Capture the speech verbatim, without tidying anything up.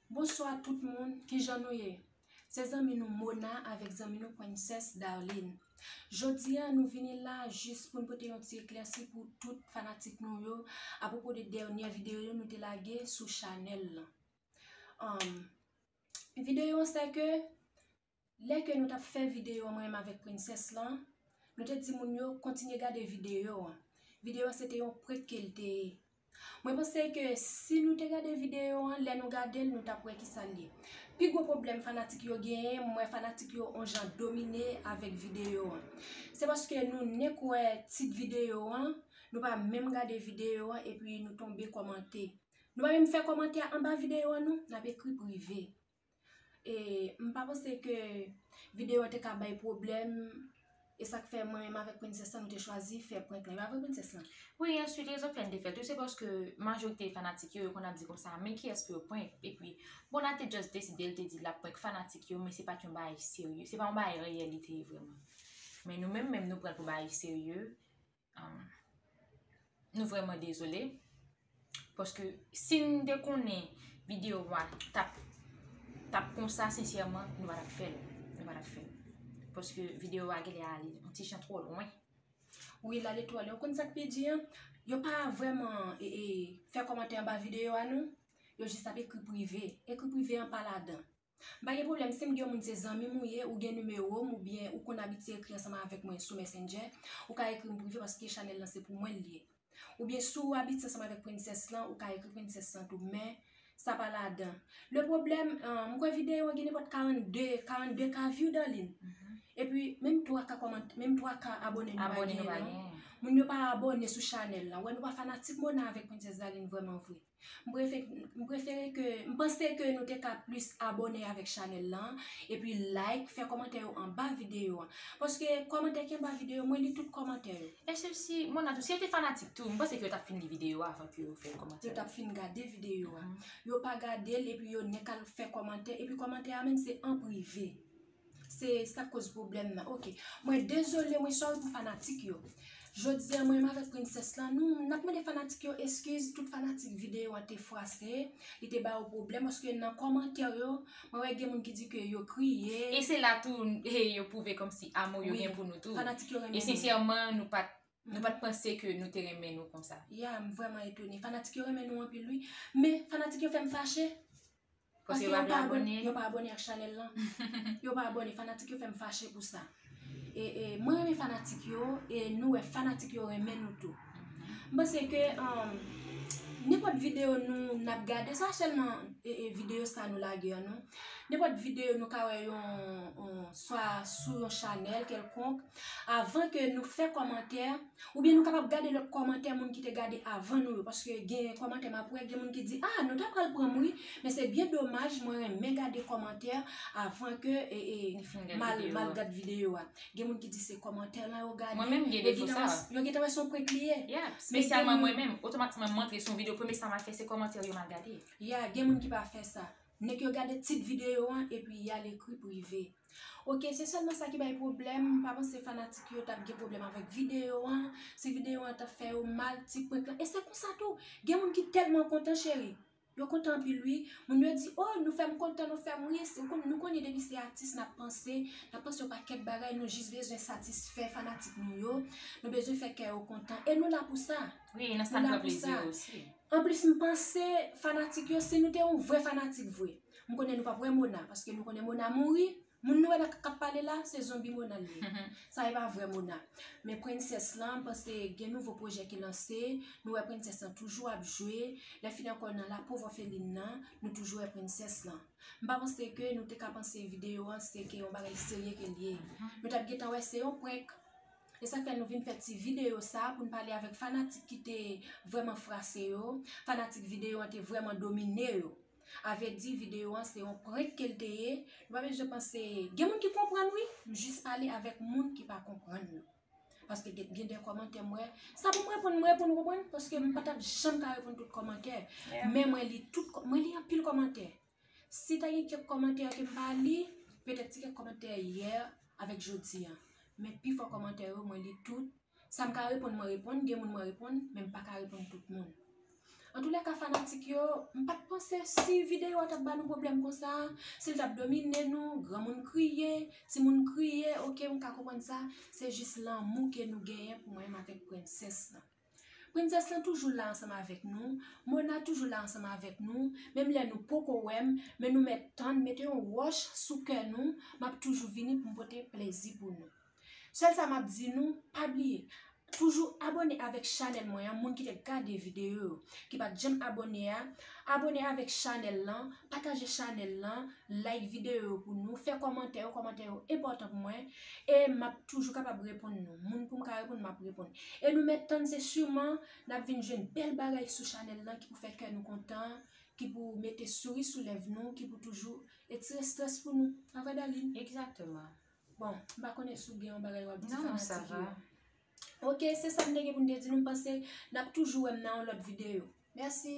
Bonswa tout moun, kijan nou ye? Se zanmi nou Mona avèk zanmi nou Princess Darline. Jodi a, nou vini la jis pou n pote yon ti eklèsi pou tout fanatik nou yo apwopo de dènyè videyo yo nou te lage sou chanèl lan. Um, videyo an se ke lè ke nou t ap fè videyo an mwen menm avèk Princess lan, nou te di moun yo kontinye gade videyo an. Videyo an se te yon prank ke l te ye. Mwen panse ke si nou te gade videyo an, lè nou gade l, nou t ap wè kisa l ye. Pi gwo pwoblèm fanatik yo genyen, m wè fanatik yo on jan domine avèk videyo an. Se paske nou nek wè tit videyo an, nou pa menm gade videyo an, epi nou tonbe kòmante. Nou pa menm fè kòmantè anba videyo an non, n ap ekri prive. E m pa panse ke videyo an te ka bay pwoblèm. E sa k fè mwen menm avèk Princess lan, nou te chwazi fè prank lan. E pa vre, Princess lan? Wi, answit, rezon k fè n te fè tou, se paske majorite fanatik yo, yo konn ap di konsa, men kiyès pou yo prank? Epi, Mona te just deside, l te di l ap prank fanatik yo, men se pa t yon bagay serye. Se pa yon bagay reyèl li te ye vrèman. Men nou menm, menm nou pran l pou bagay serye. Um, nou vrèman dezole. Paske si n te konnen videyo a t ap, t ap konsa, sensèman, nou pa t ap fè l. Nou pa t ap fè l. Paske videyo a genlè ale yon ti jan twò lwen. Wi, l ale twò lwen. Ou konn sa k pi di an? Yo pa vrèman e, e, fè kòmantè anba videyo a non. Yo jis ap ekri prive. Ekri prive an pa ladan. M pa gen pwoblèm, si m gen yon moun se zanmi m ou ye, ou gen nimewo m, oubyen ou konn abitye ekri ansanm avèk mwen sou Messenger, ou ka ekri m prive paske chanèl lan se pou mwen l ye. Oubyen si w abitye ansanm avèk Princess lan, ou ka ekri Princess lan tou, men sa pa ladan. Le pwoblèm, ah, m kwè videyo an gen nenpòt karannde, karannde K view, Darline. Epi, menm twa K kòmant-, menm twa K abòne nou pa genyen non. Moun yo pa abòne sou chanèl lan. Wè, nou pa fanatik Mona avèk Princess Darline vrèman vre. M prefere, m prefere ke, m panse ke nou te ka plis abòne avèk chanèl lan, epi like, fè kòmantè yo anba videyo an. Paske kòmantè ki anba videyo, mwen li tout kòmantè yo. E se si, Mona tou, si yo te fanatik tou, m panse ke yo t ap fin li videyo a avan ke yo fè kòmantè. Yo t ap fin gade videyo a. Yo pa gade l, epi yo nek al fè kòmantè, epi kòmantè a menm se an prive. Se sa k koz pwoblèm nan. Ok. Mwen dezole, mwen sorry pou fanatik yo. Jodi a, mwen menm avèk Princess lan, nou, n ap mande fanatik yo eskiz. Tout fanatik videyo an te fwase, li te ba yo pwoblèm, paske nan kòmantè yo, mwen wè gen moun ki di ke yo kriye. E se la tou, e, yo pwouve kòmsi amou yo gen pou nou tou. Fanatik yo renmen nou. E sensèman, nou pa t, nou pa t panse ke nou te renmen nou konsa. Ya, m vrèman etone. Fanatik yo renmen nou anpil, wi. Men, fanatik yo fè m fache. Paske yo pa abòne. Yo pa abòne ak chanèl lan. Yo pa abòne, fanatik yo fè m fache pou sa. E, e, mwen renmen fanatik yo, e nou wè fanatik yo renmen nou tou. M panse ke, um, nenpòt videyo nou n ap gade, sa sèlman, e, e, videyo sa nou lage an non. Nenpòt videyo nou ka wè yon, yon, swa sou yon chanèl kèlkonk, avan ke nou fè kòmantè, oubyen nou kapab gade lòt kòmantè moun ki te gade avan nou yo, paske gen kòmantè m ap wè, gen moun ki di, ah, nou ta pral pran m wi, men se byen domaj, mwen renmen gade kòmantè avan ke, e, e, m al, m al gad videyo a. Gen moun ki di se kòmantè lan yo gade, yo gentan wè, yo gentan wè se yon prank li ye. Espesyalman mwen menm, otomatikman m antre sou yon videyo, premye sa m al fè se kòmantè yo m al gade. Ya, gen moun ki pa fè sa. Nèg yo gade tit videyo an epi y al ekri prive. Ok, se sèlman sa ki bay pwoblèm. M pa panse fanatik yo t ap gen pwoblèm avèk videyo an. Si videyo an t ap fè yo mal, ti prank lan. E se konsa tou. Gen moun ki tèlman kontan, cheri. Yo kontan anpil, wi. Moun yo di, oh, nou fè m kontan, nou fè m ri. Se, nou konn-, nou konnen depi se atis, n ap panse, n ap panse yon pakèt bagay, nou jis bezwen satisfè fanatik nou yo. Nou bezwen fè kè yo kontan. E nou la pou sa. Wi, nan sa n pran plezi yo osi. Anplis, m panse fanatik yo, si nou te yon vrè fanatik vre, m konnen nou p ap wè Mona, paske nou konnen Mona mouri. Moun nou wè la k ap pale la, se zonbi Mona l ye. Sa e pa vrè Mona. Men Princess lan, m panse gen nouvo pwojè ki lanse, nou wè Princess lan toujou ap jwe, lè fini ankò nan lapo òfelin nan, nou toujou wè Princess lan. M pa panse ke nou te ka panse videyo an se ke yon bagay serye ke l ye. Nou t ap gentan wè se yon prank. E sa k fè nou vin fè ti videyo sa pou n pale avèk fanatik ki te vrèman frase yo, fanatik videyo an te vrèman domine yo. Avèdi, videyo an se yon prank ke l te ye. Nou pa bezwen panse. Gen moun ki konprann, wi. M jis pale avèk moun ki pa konprann yo. Paske gen, gen de kòmantè m wè. Sa pou m reponn, m reponn, ou konprann? Paske m pa t ap janm ka reponn tout kòmantè. Men mwen li tout kò-, mwen li anpil kòmantè. Si ta gen kèk kòmantè ke m pa li, petèt ti kèk kòmantè yè avèk jodi a. Men pifò kòmantè yo, mwen li tout. Sa m ka reponn, mwen reponn, gen moun mwen reponn, men m pa ka reponn tout moun. Antoulèka, fanatik yo, m pa t panse si videyo a t ap ba nou pwoblèm konsa, si l t ap domine nou, granmoun kriye, timoun kriye, oke, m ka konprann sa, se jis lanmou ke nou genyen pou mwen menm avèk prensès lan. Prensès lan toujou la ansanm avèk nou, Mona toujou la ansanm avèk nou, menm lè nou poko wè m, men nou mèt tann, mete yon wòch sou kè nou, m ap toujou vini pou m pote plezi pou nou. Sèl sa m ap di nou, pa bliye, toujou abòne avèk chanèl mwen an, moun ki te gade videyo yo, ki pa t janm abòne a, abòne avèk chanèl lan, pataje chanèl lan, like videyo yo pou nou, fè kòmantè yo, kòmantè yo enpòtan pou mwen, e m ap toujou kapab reponn nou. Moun pou m ka reponn, m ap reponn. E nou mèt tann, se siman n ap vin jwenn bèl bagay sou chanèl lan ki pou fè kè nou kontan, ki pou mete souri sou lèv nou, ki pou toujou retire estrès pou nou. Pa vre, Darline? Egzakteman. Bon, m pa konnen si w gen yon bagay w ap di Non, sa fanatik va. yo. Oke, se sa m te gen pou m te di nou. M panse n ap toujou wè m nan yon lòt videyo. Mèsi.